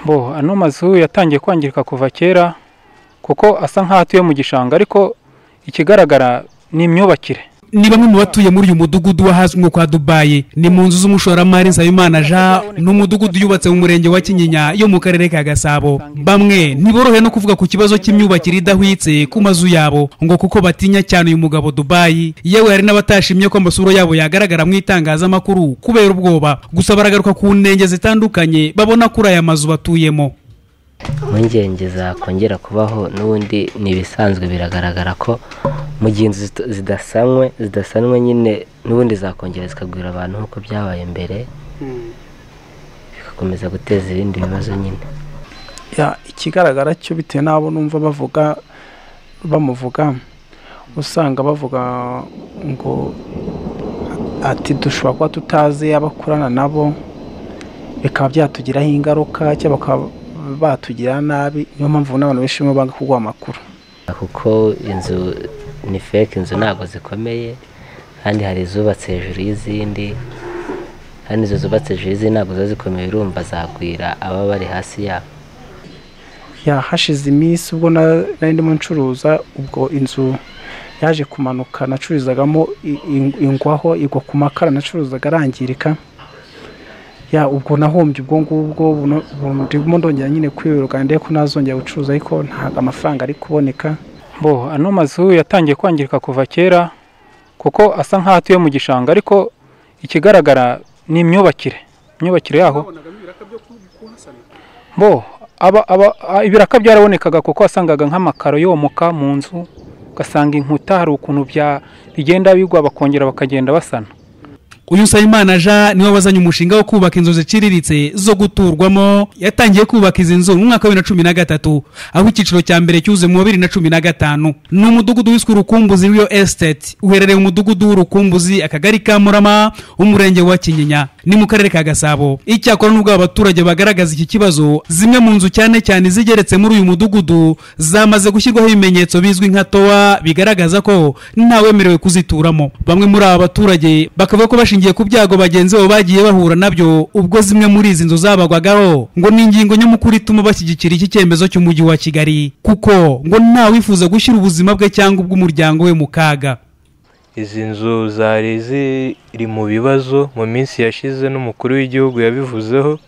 Bo ano mazu yatangiye kwangirika kuva kera kuko asa nkaho atuye mu gishanga, ariko ikigaragara ni imyubakire. Ni bamwe mu batuye muri uyu mudugudu wahazwi nko kwa Dubai, ni mu nzu z'umushoramari Nsabimana Jean, n'umudugudu yubatse mu murenge wa Kinyinya yo mu karere ka Gasabo. Bamwe ntiborohe no kuvuga ku kibazo cy'imyubakire idahwitse ku mazu yabo, ngo kuko batinya cyane uyu mugabo Dubai. Yewe hari n'abatashimye ko amasura yabo yagaragara mu itangazamakuru kubera ubwoba. Gusa baragaruka ku ntenge zitandukanye babona kuri aya mazu batuyemo. Impungenge zakongera kubaho n'ubundi ni ibisanzwe, biragaragara ko mu gihe inzu zidasanwe nyine n'ubundi zakongera zikagwira abantu nk'uko byabaye mbere, bigakomeza guteza ibindi bibazo nyine. Ikigaragara cyo bitewe n'abo numva bavuga bamuvuga, usanga bavuga ngo ati dushobora kuba tutazi abakorana nabo bikaba byatugiraho ingaruka cyangwa bakaba batugira nabi. Niyo mpamvu n'abantu benshi banga kuguha amakuru, kuko inzu ni fake, inzu ntabwo zikomeye, kandi hari izubatse hejuru y'izindi, kandi izo zubatse hejuru y'izindi ntabwo ziba zikomeye, urumva zagwira ababa bari hasi yabo. Hashize iminsi ubwo nari ndimo ncuruza, ubwo inzu yaje kumanuka nacururizagamo ingwaho igwa ku makara nacuruzaga arangirika. Ubwo nahombye ubwo ngubwo, ndimo ndongera nyine kwiruka ndebe ko nazongera gucuruza, ariko ntabwo amafaranga ari kuboneka. Bo ano mazu yatangiye kwangirika kuva kera kuko asa nkaho atuye mu gishanga, ariko ikigaragara ni imyubakire yaho. Bo ibiraka byarabonekaga kuko wasangaga nk'amakaro yomoka mu nzu, ugasanga inkuta hari ukuntu bigenda bigwa bakongera bakagenda basana. Uyu Nsabimana Jean niwe wazanye umushinga wo kubaka inzu ziciriritse zo guturwamo. Yatangiye kubaka izi nzu mu mwaka wa 2013, aho icyiciro cya mbere cyuzuye mu 2015. Ni umudugudu wiswe Urukumbuzi Real Estate, uherereye mu mudugudu w'Urukumbuzi, akagari ka Murama, umurenge wa Kinyinya, ni mu karere ka Gasabo. Icyakora nubwo abaturage bagaragaza iki kibazo, zimwe mu nzu cyane cyane zigeretse muri uyu mudugudu zamaze gushyirwaho ibimenyetso bizwi nka towa, bigaragaza ko ntawemerewe kuzituramo. Bamwe muri aba baturage bakavuga ko bashingiye ku byago bagenzi babo bagiye bahura nabyo ubwo zimwe muri izi nzu zabagwagaho, ngo ni ingingo nyamukuru ituma bashyigikira iki cyemezo cy'umujyi wa Kigali, kuko ngo ntawifuza gushyira ubuzima bwe cyangwa ubw'umuryango we mu kaga. Izi nzu zari ziri mu bibazo mu minsi yashize, n'umukuru w'igihugu yabivuzeho.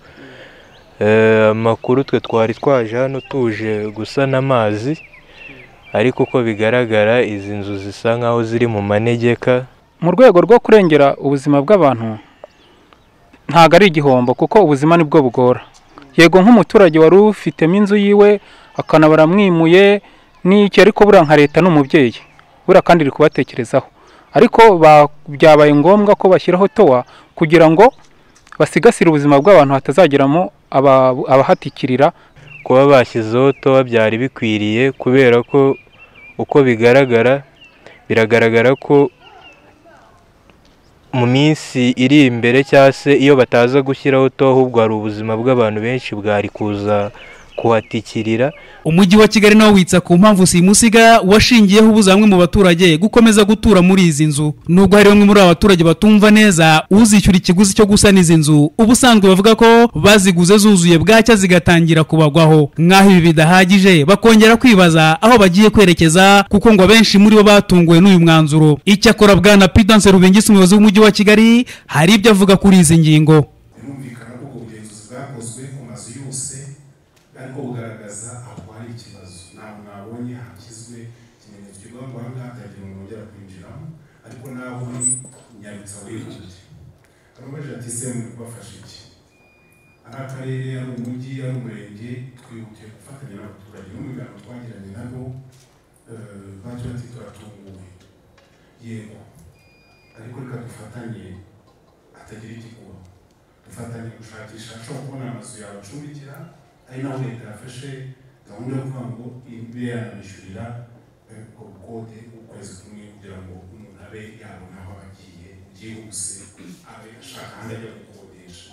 Amakuru twe twari twaje hano tuje gusana amazi, ariko uko bigaragara izi nzu zisa nkaho ziri mu manegeka. Mu rwego rwo kurengera ubuzima bw'abantu ntago ari igihombo, kuko ubuzima nibwo bugora. Yego nk'umuturage wari ufitemo inzu yiwe akanabara mwimuye n'iki, ariko buriya nka leta n'umubyeyi buriya kandi iri kubatekerezaho, ariko byabaye ngombwa ko bashyiraho towa kugira ngo basigasire ubuzima bw'abantu hatazageramo abahatikirira. Kuba bashyizeho towa byari bikwiriye, kubera ko uko bigaragara biragaragara ko mu minsi iri imbere cyangwa se iyo bataza gushyiraho towa, ahubwo hari ubuzima bw'abantu benshi bwari kuza kuhatikirira. Umujyi wa Kigali nawo witsa ku mpamvu simusiga washingiyeho ubuza bamwe mu baturage gukomeza gutura muri izi nzu. Nubwo hari bamwe muri aba baturage batumva neza uzishyura ikiguzi cyo gusana izi nzu, ubusanzwe bavuga ko baziguze zuzuye bwacya zigatangira kubagwaho. Nk'aho ibi bidahagije, bakongera kwibaza aho bagiye kwerekeza, kuko ngo abenshi muri bo batunguwe n'uyu mwanzuro. Icyakora Bwana Prudence Rubingisa, umuyobozi w'umujyi wa Kigali, hari ibyo avuga kuri izi ngingo. Birumvikana ko ubugenzuzi bwakozwe ku mazu yose, ariko bugaragaza aho hari ikibazo. Ntabwo mwabonye hashyizwe ikimenyetso kivuga ngo aha ngaha hatagira umuntu wongera kwinjiramo, ariko naho uri nyarutsa wihute. Aramubajije ati se muri kubafasha iki? Ari akarere, ari umujyi, ari umurenge, twihutiye gufatanya n'abaturage. No mu biganiro twagiranye nabo bagira ati turatunguwe, yego, ariko reka dufatanye hatagira igikuba, dufatanye gushakisha ashobora kubona amazu yabacumbikira. Ari naho leta yafashe gahunda yo kuvuga ngo ibe yanabishyurira ubwo bukode ukwezi kumwe, kugira ngo umuntu abe yabona aho agiye byihuse, abe ashaka ahandi ajya gukodesha.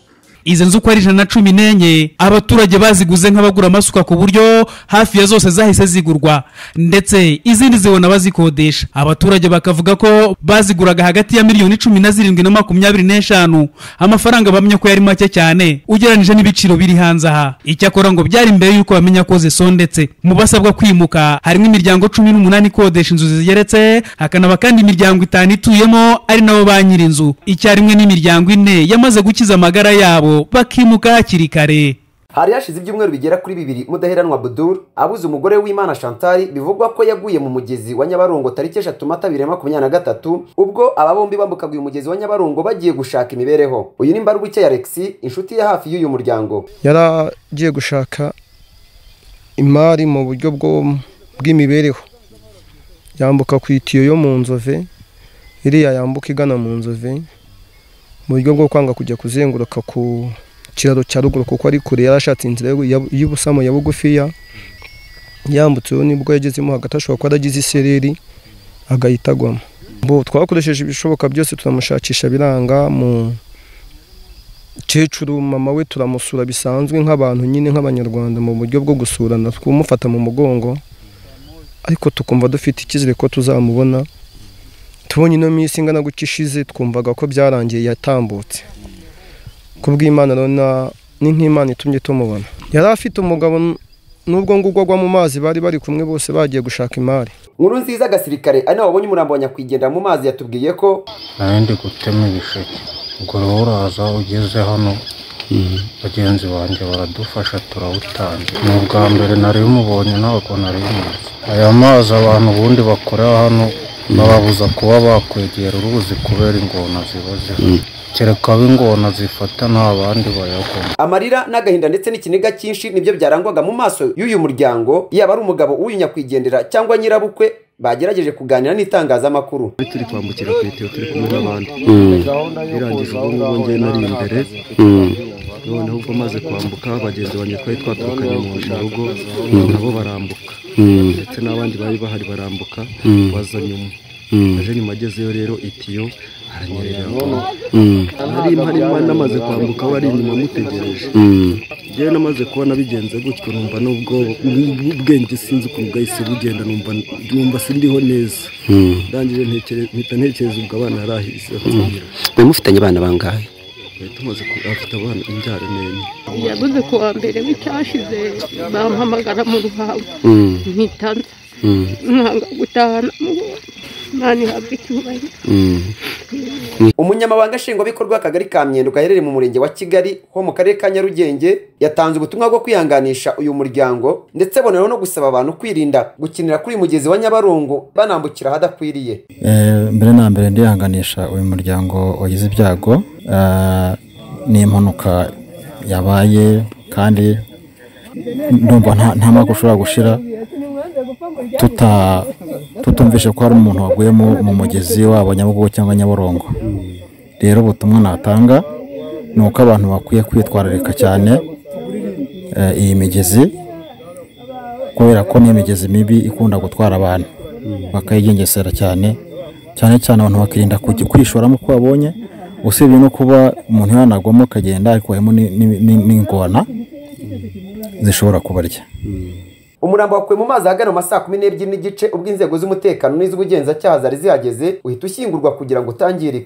Izi nzu uko ari 114 abaturage baziguze nk'abagura amasuka, ku buryo hafi ya zose zahise zigurwa, ndetse izindi zibona bazikodesha. Abaturage bakavuga ko baziguraga hagati ya miliyoni 17 na 25, amafaranga bamenya ko yari make cyane ugereranije n'ibiciro biri hanze aha. Icyakora ngo byari mbere yuko bamenya ko zisondetse. Mu basabwa kwimuka harimo imiryango 18 ikodesha inzu zigeretse, hakanaba kandi imiryango 5 ituyemo ari nabo ba nyir'inzu, icyarimwe n'imiryango 4 yamaze gukiza amagara yabo bakimuka hakiri kare. Hari hashize ibyumweru bigera kuri 2 Mudaheranwa Budur abuze umugore w'Imana Chantal, bivugwa ko yaguye mu mugezi wa Nyabarongo tariki 3 Mata 2023, ubwo aba bombi bambukaga uyu mugezi wa Nyabarongo bagiye gushaka imibereho. Uyu ni Mbarubuke Alexis, inshuti ya hafi y'uyu muryango. Yaragiye gushaka imari mu buryo bw'imibereho, yambuka ku itiyo yo mu Nzove, iriya yambuka igana mu Nzove, mu buryo bwo kwanga kujya kuzenguruka ku kiraro cya ruguru kuko ari kure. Yarashatse inzira y'ubusamo ya bugufiya, yambutseho nibwo yagezemo hagati ashobora kuba yaragize isereri agahita agwamo. Bo twakoresheje ibishoboka byose turamushakisha biranga. Mu cecuru mama we turamusura bisanzwe nk'abantu nyine nk'abanyarwanda mu buryo bwo gusurana, twumufata mu mugongo, ariko tukumva dufite icyizere ko tuzamubona. Tubonye ino minsi ingana gutya ishize twumvaga ko byarangiye yatambutse. Kubw'Imana rona ni nk'Imana itumye tumubona. Yari afite umugabo nubwo ngugwa agwa mu mazi, bari bari kumwe bose bagiye gushaka imari. Nkuru nziza gasirikare ari nawe wabonye umurambo wa nyakwigendera mu mazi yatubwiye ko nari ndi gutema ibisheke, ubwo rero uraza ugeze hano bagenzi banjye baradufasha turawutangira. Ni ubwa mbere nari mubonye, ntabwo nari muzi. Aya mazi abantu ubundi bakorera hano bababuza kuba bakwegera uruzi kubera ingona ziba zihari, kereka abo ingona zifata nta bandi bayagoma. Amarira n'agahinda ndetse n'ikiniga cyinshi nibyo byarangwaga mu maso y'uyu muryango, yaba ari umugabo w'uyu nyakwigendera cyangwa nyirabukwe bagerageje kuganira n'itangazamakuru. Turi kwambukira ku itiyo turi kumwe n'abandi, birangije ubwo ngubwo njye nari imbere, noneho ubwo maze kwambuka bagenzi banjye twari twaturukanye mu rugo nabo barambuka, ndetse n'abandi bari bahari barambuka, baza nyuma. Aje nyuma agezeyo rero itiyo aranyerera, nari mparimo namaze kwambuka wari inyuma mutegereje. Njyewe namaze kubona bigenze gutyo numva nubwo ubwenge sinzi ukuntu bwahise bugenda, numva sindiho neza. Ndangije mpita ntekereza ubwo abana yarahise. Mwe mufitanye abana bangahe? Tumaze afite abana imbyaro n'enye. Yabuze ku wa mbere w'icyashize bampamagara mu Ruhango, mpita nza nkanga gutahana Imana ihabwe icyubahiro. Umunyamabanga nshingwabikorwa w'akagari ka Myendo gaherereye mu murenge wa Kigali ho mu karere ka Nyarugenge yatanze ubutumwa bwo kwihanganisha uyu muryango, ndetse aboneraho no gusaba abantu kwirinda gukinira kuri mugezi wa Nyabarongo banambukira ahadakwiriye. Mbere na mbere ndihanganisha uyu muryango wagize ibyago. Ni impanuka yabaye kandi ndumva nta mwaka ushobora gushira tutumvishe ko hari umuntu waguye mu mugezi wabo Nyabugogo cyangwa Nyabarongo. Rero ubutumwa natanga ni uko abantu bakwiye kwitwararika cyane iyi migezi, kubera ko ni imigezi mibi ikunda gutwara abantu, bakayigengesera cyane cyane cyane abantu bakirinda kwishoramo uko babonye, usibye no kuba umuntu yanagwamo akagenda ariko harimo n'ingona zishobora kubarya. Umurambo wakuwe mu mazi ahagana mu masaa 12:30 ubwo inzego z'umutekano n'iz'ubugenzacyaha zari zihageze, uhita ushyingurwa kugira ngo utangirika.